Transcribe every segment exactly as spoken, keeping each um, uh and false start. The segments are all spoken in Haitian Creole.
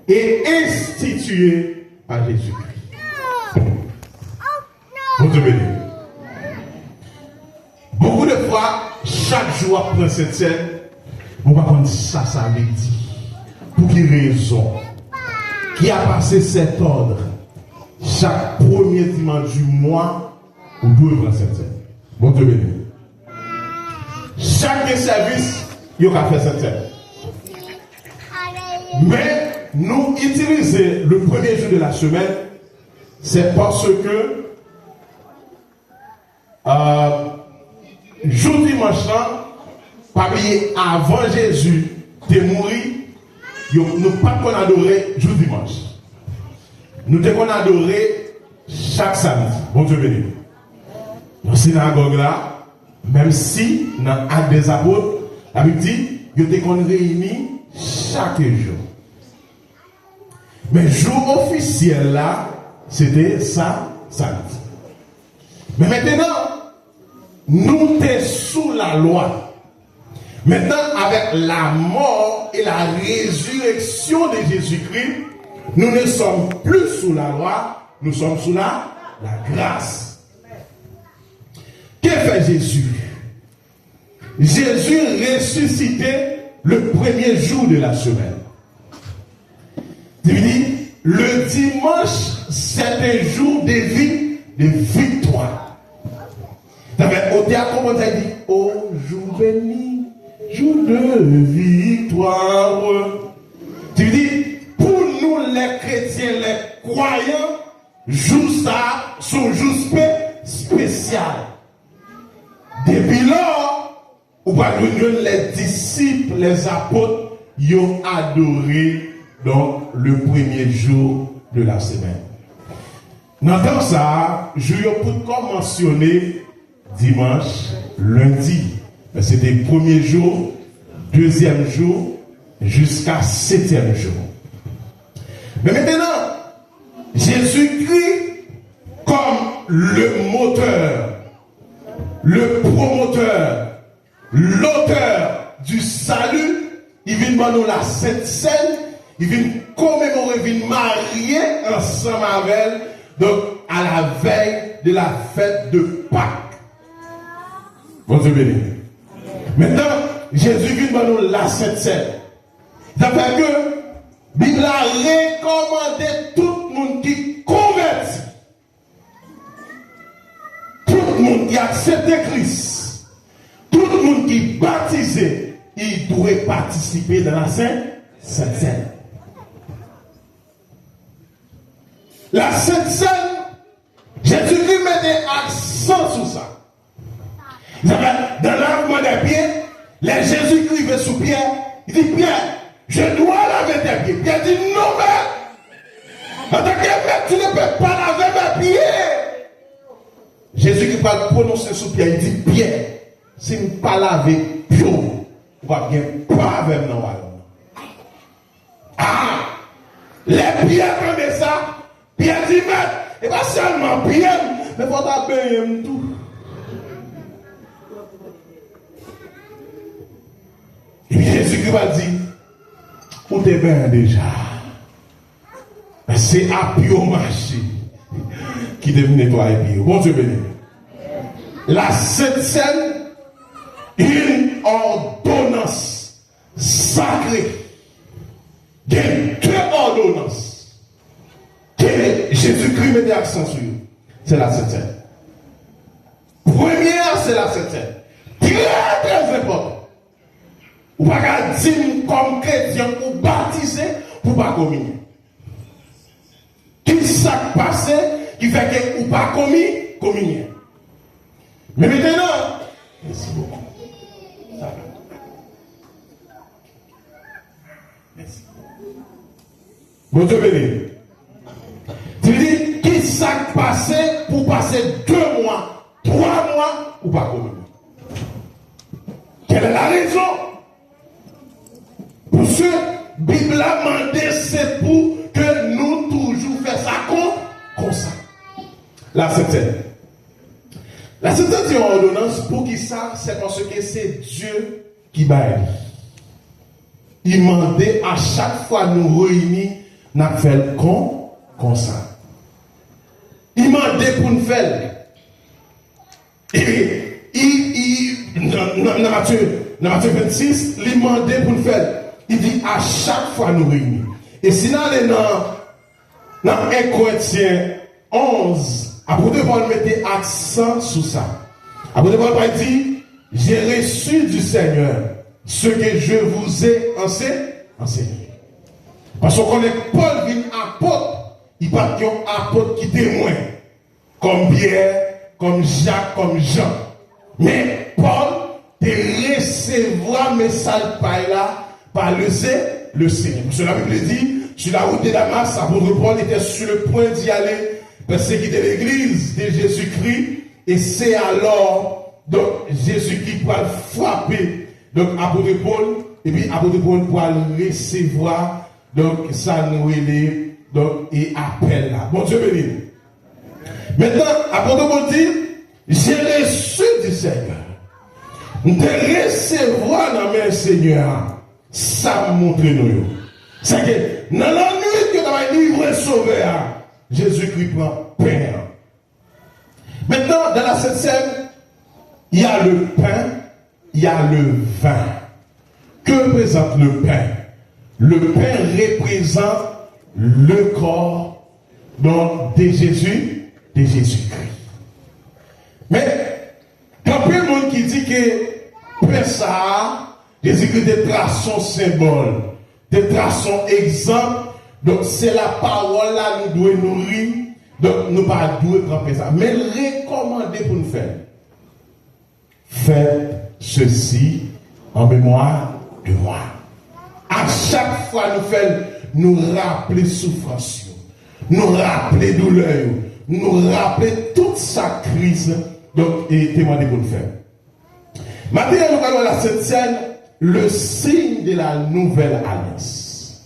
et institué par Jésus-Christ. Bondye beni. Beaucoup de fois, chak jou w ap pran Sentsèn, ou pa konn sa sa vle di. Pou ki rezon? Qui a passé cet ordre? Chak premye dimanch di mwa, ou dwe pran Sentsèn. Bondye beni. Chak gen sèvis, yo ka fè Sentsèn. Men, nou itilize le premier jour de la semaine, c'est parce que, euh, jou dimanch lan, pa bliye, avan Jezi te mouri, yo, nou pa t konn adore jou dimanch. Nou te konn adore chak samdi. Bondye beni nou. Nan sinagòg la, menm si nan Actes des Apôtres, Labib di, yo te konn reyini chak jou. Men jou ofisyèl la, se te sa, samdi. Men mentnan, nou te sou lalwa. Maintenant, avec la mort et la résurrection de Jésus-Christ, nous ne sommes plus sous la loi, nous sommes sous la, la grâce. Que fait Jésus? Jésus ressuscité le premier jour de la semaine. Li di, le dimanche, c'est un jour de vie, de victoire. Sa fè, otè a konprann sa, li di, o jou beni, jou de viktwa. Li di, pou nou, lè kretyen, lè kwayan, jou sa, se yon jou spe-, espesyal. Depi lò, ou pral jwenn, jwenn lè disip, lè apot, yo adore, donk, le premye jou de la semèn. Nan tan sa a, jou yo poutko mansyone dimanch, lendi. Men se te premye jou, dezyèm jou, jiska setyèm jou. Men mentnan, Jezikri kòm le motè, le promotè, l'auteur du salut, li vin ban nou la Sent Sèn, li vin komemore, vin marye ansanm avè l, donk, à la veille de la fête de Pâques. Bondye beni. Mentnan, Jezi vin ban nou la Sent Sèn. Sa fè ke Bib la rekòmande tout moun ki konvèti, tout moun ki aksepte Kris, tout moun ki batize, li dwe patisipe nan la Sent, Sent Sèn. La Sent Sèn, Jezikri mete aksan sou sa. Sa fè, dans lavement des pieds, lè Jezi rive sou Pyè, li di, Pyè, je dois laver tes pieds. Pyè di, non, mèt. Antanke mèt, tu ne peux pas laver mes pieds. Jezi ki pral pwononse sou Pyè, li di, Pyè, si m pa lave pye w, ou p ap gen pa avè m nan wayòm nan. Ah! Lè Pyè tande sa, Pyè di, Mèt, e pa sèlman pye m, men fò w ta benyen m tou. Epi Jezikri va di, ou te benyen deja. Men se a pye w mache ki te vin netwaye pye w. Bondye beni nou. La Sent Sèn, une ordonnance sacrée. Gen de òdonans ke Jezikri mete aksan sou yo. Se la Sent Sèn. Premye a, se la Sent Sèn. Trè, trè enpòtan. Ou pa ka di m kòm kretyen ou batize pou w pa kominye. Ki sa k pase ki fè ke ou pa komi-, kominye? Men mentnan, mèsi bokou. Sa va. Mèsi. Bondye beni. Li di, ki sa k pase pou pase de mwa, twa mwa, ou pa kominye? Quelle est la raison? Paske Bib la mande se pou ke nou toujou fè sa kon, konsa. La Sent Sèn. La Sent Sèn se yon òdonans. Poukisa? Se paske se Dye ki bay li. Li mande a chak fwa nou reyini, n ap fè l kon, konsa. Li mande pou n fè l. E, e, e, nan, nan, nan Matye, nan Matye vennsis, li mande pou n fè l. Li di, a chak fwa nou reyini. E si n ale nan, nan en Korentyen onz, apot Pòl mete aksan sou sa. Apot Pòl pa di, j'ai reçu du Seigneur ce que je vous ai ense-, enseigné. Paske w konnen Pòl vin apot, li pa t yon apot ki temwen, kòm Pyè, kòm Jak, kòm Jan. Men Pòl te resevwa mesaj pa l la par le Se-, le Seigneur. Parce que la Bible dit, sur la route de Damas, l'apôtre Paul était sur le point d'y aller, persécuter l'église de Jésus-Christ, et c'est alors, donk, Jezikri pral frape, donk, apot Pòl, epi apot Pòl pral resevwa, donk, sa nou rele, donk, e apèl la. Bondye beni nou. Mentnan, apot Pòl di, j'ai reçu du Seigneur. M te resevwa nan men Senyè a sa m montre nou yo. Sèke nan lannwit yo t ap delivre Sovè a, Jezikri pran pen an. Maintenant, dans la Sainte Seine, il y a le pain, il y a le vin. Que représente le pain? Le pain représente le corps, donc, de Jésus, de Jésus-Christ. Men, gen anpil moun ki di ke pen sa a, Jezikri te trase yon senbòl, te trase yon egzanp. Donk, se lapawòl la nou dwe nouri. Donk, nou pa dwe pran pen sa. Men l rekòmande pou n fè l. Faites ceci en mémoire de moi. A chak fwa nou fè l, nou raple soufrans yo, nou raple doulè yo, nou raple tout sa Kris, donk, e te mande pou n fè. Maten an, nou pral wè la Sent Sèn, le signe de la nouvelle alliance.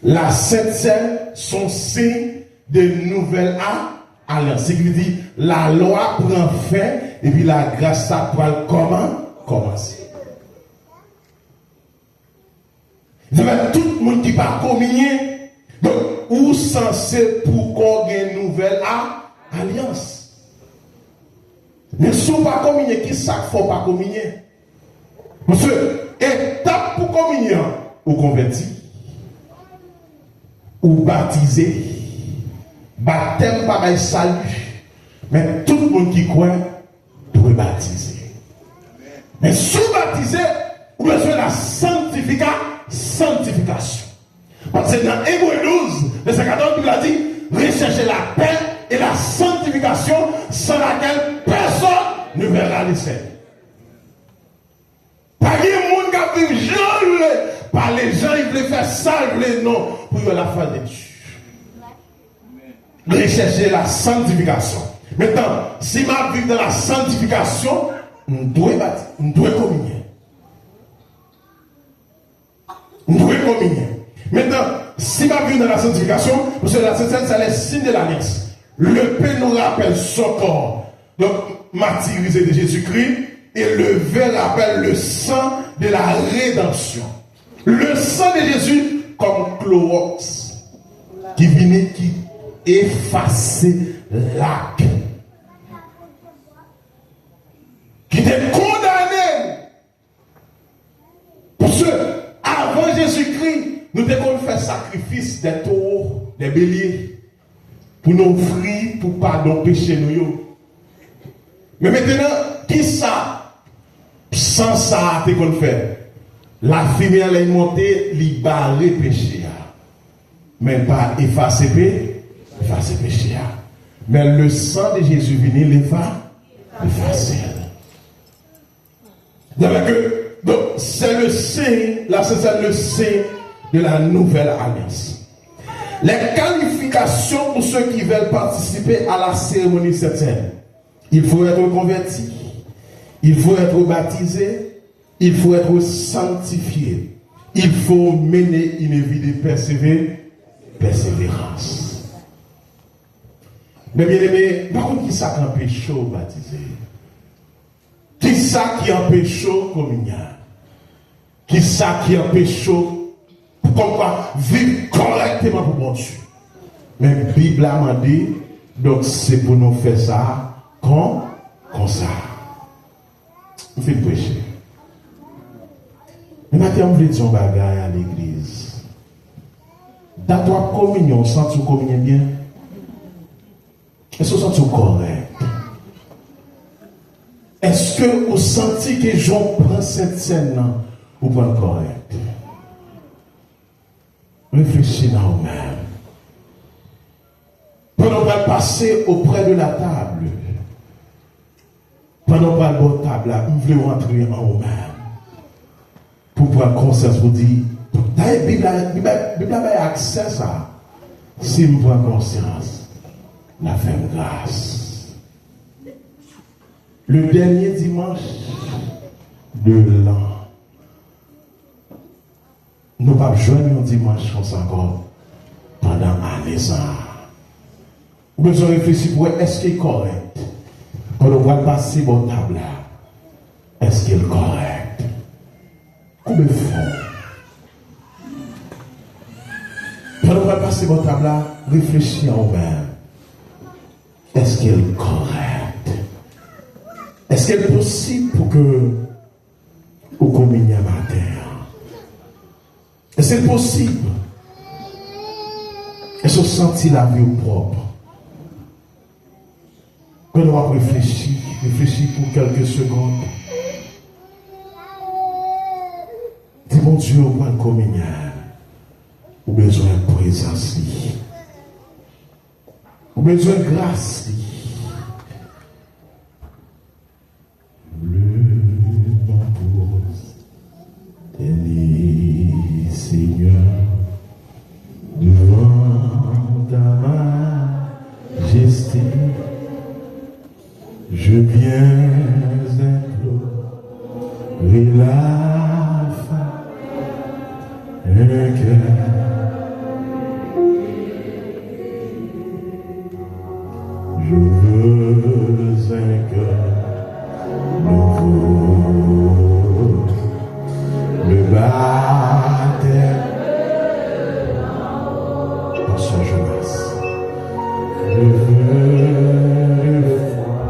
La Sent Sèn, se yon siy de nouvèl a-, alyans. Li di, lalwa pran fen, epi lagras sa pral kòman-, kòmanse. Sa fè tout moun ki pa kominyen, donk, ou sanse pou kò gen nouvèl a-, alyans. Men si w pa kominyen, ki sa k fè w pa kominyen? Paske etap pou kominyen an, ou konvèti, ou batize. Batèm pa bay sali, men tout moun ki kwè dwe batize. Men si w batize, ou bezwen la sanctifica-, sanctification. Paske nan Ebre douz, vèsè katòz, Bib la di, recherchez la paix et la sanctification sans laquelle personne ne verra le Seigneur. Pa gen moun k ap viv jan l vle, pale jan l vle, fè sa l vle, non, pou yo la foi de Dieu. Recherchez la sanctification. Maintenant, si m ap viv dans la sanctification, m dwe bati-, m dwe kominyen. M dwe kominyen. Maintenant, si m ap viv dans la sanctification, parce que la Sainte Seine, c'est le signe de l'alliance. Le pain nous rappelle son corps, donc martyrisé de Jésus-Christ, et le vin rappelle le sang de la rédemption. Le sang de Jésus comme Clorox ki vini, ki efase lak, ki te kondane. Paske avan Jezikri, nou te konn fè sakrifis de towo, de belye, pou nou ofri pou padon peche nou yo. Men mentnan, kisa san sa a te konn fè? Lafimen an, lè l monte, li bare peche a. Men l pa efase pe-, efase peche a. Men le sang de Jésus vini, l efa-, efase l. Donk, donk, c'est le signe, la Sainte Seine, le signe de la nouvelle alliance. Les qualifications pour ceux qui veulent participer à la cérémonie Sainte Seine. Il faut être converti, il faut être baptisé, il faut être sanctifié, il faut mener une vie de persévé-, persévérance. Men byeneme, m pa konn kisa k anpeche w batize. Kisa ki anpeche w kominye? Kisa ki anpeche w Kòmkwa, viv kòrèkteman pou Bondye. Men Bib la mande, donk, se pou nou fè sa kon, konsa. M fin preche. Men maten an, m vle di yon bagay a legliz. Dat w ap kominye, w santi w kominye byen? Èske w santi w kòrèk? Èske ou santi ke jan w pran Sentsèn nan, ou pran l kòrèk? Reflechi nan ou menm. Pandan w pral pase auprès de la table, pandan w pral bò tab la, m vle w antre an ou menm. Pou w pran konsyans, pou w di, dayè, Bib la, Bib la, Bib la bay aksè sa. Si m pran konsyans, l ap fè m gras. Le dernier dimanche de l'an. Nou p ap jwenn yon dimanch konsa ankò pandan ane sa a. Ou bezwen reflechi pou wè èske l kòrèk. Pandan w pral pase bò tab la, èske l kòrèk? Koube fwon w. Pandan w pral pase bò tab la, reflechi an ou menm. Èske l kòrèk? Èske l posib pou ke ou kominye maten an? Èske l posib? Èske w santi lavi w pwòp? Pandan w ap reflechi, reflechi pou kèlke segonn. Di Bondye ou pral kominye. Ou bezwen prezans li. Ou bezwen gras li. Le mwen pwostène, Seigneur, devant ta majesté. Je viens implorer la faveur d'un cœur. Je veux un cœur nouveau, le baptême. Pasteur Jonas. Le feu, le froid,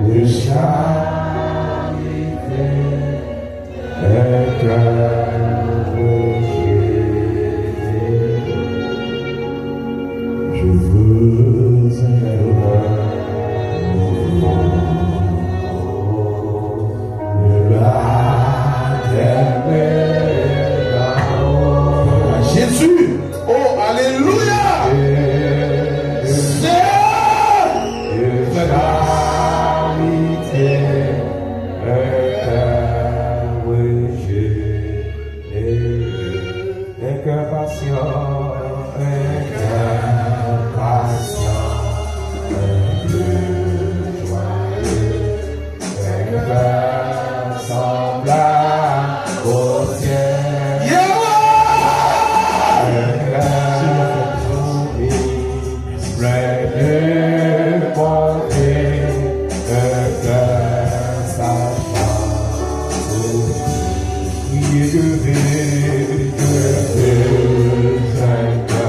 le charité. Est un projet. Je veux un cœur nouveau. Le baptême est dans. Jésus. Oh, alelouya! Seyè! Fè gras. Un cœur patient, un cœur patient, un cœur joyeux. Fè kè sanblab o syèl. Fè kè souri, plen de bonte, fè kè sa chante. Priye ke Bondye fè kè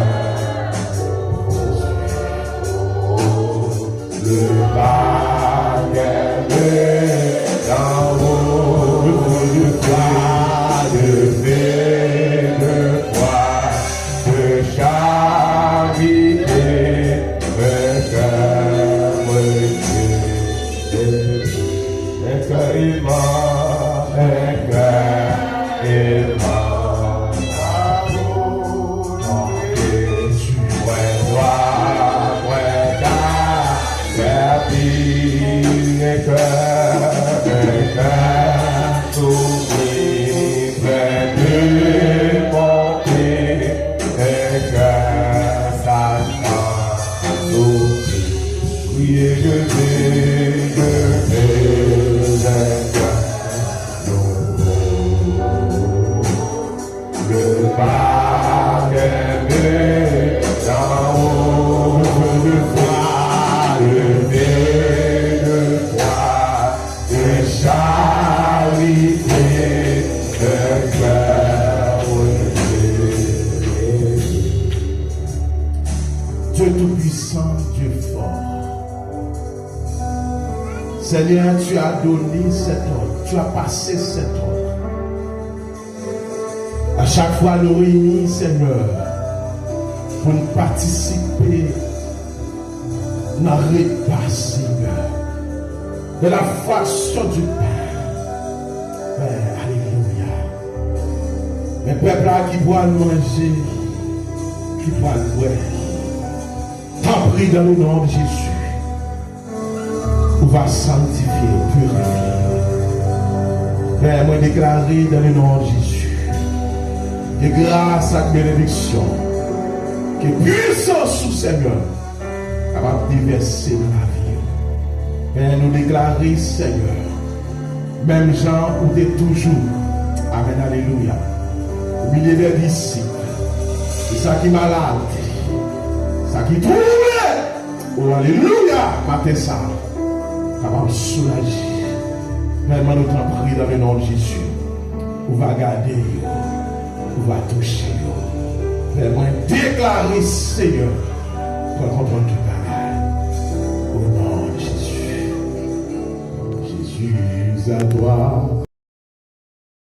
Dieu tout-puissant, Dieu fort. Seigneur, tu as donné cet ordre, tu as passé cet ordre. A chak fwa nou reyini, Senyè, pou n patisipe nan repa, Senyè, de la fraction du pain. Pè, alelouya. Men pèp la ki pral manje, ki pral bwè, tanpri, dans le nom de Jésus, ou va sanctifier, purifier. Pè, mwen deklare dans le nom de Jésus, ke gras ak benediksyon, ke pisans ou, Senyè, kapab devèse nan lavi yo. Pè, nou deklare, Senyè, menm jan ou te toujou, amèn, alelouya, ou milye de disip, e sa ki malad, sa ki twouble, o, alelouya, maten sa a, kapab soulaje. Pè, mwen nou tanpri, dans le nom de Jésus, ou va gade yo, ou va touche yo. Pè, mwen deklare, Senyè, pran kontwòl tout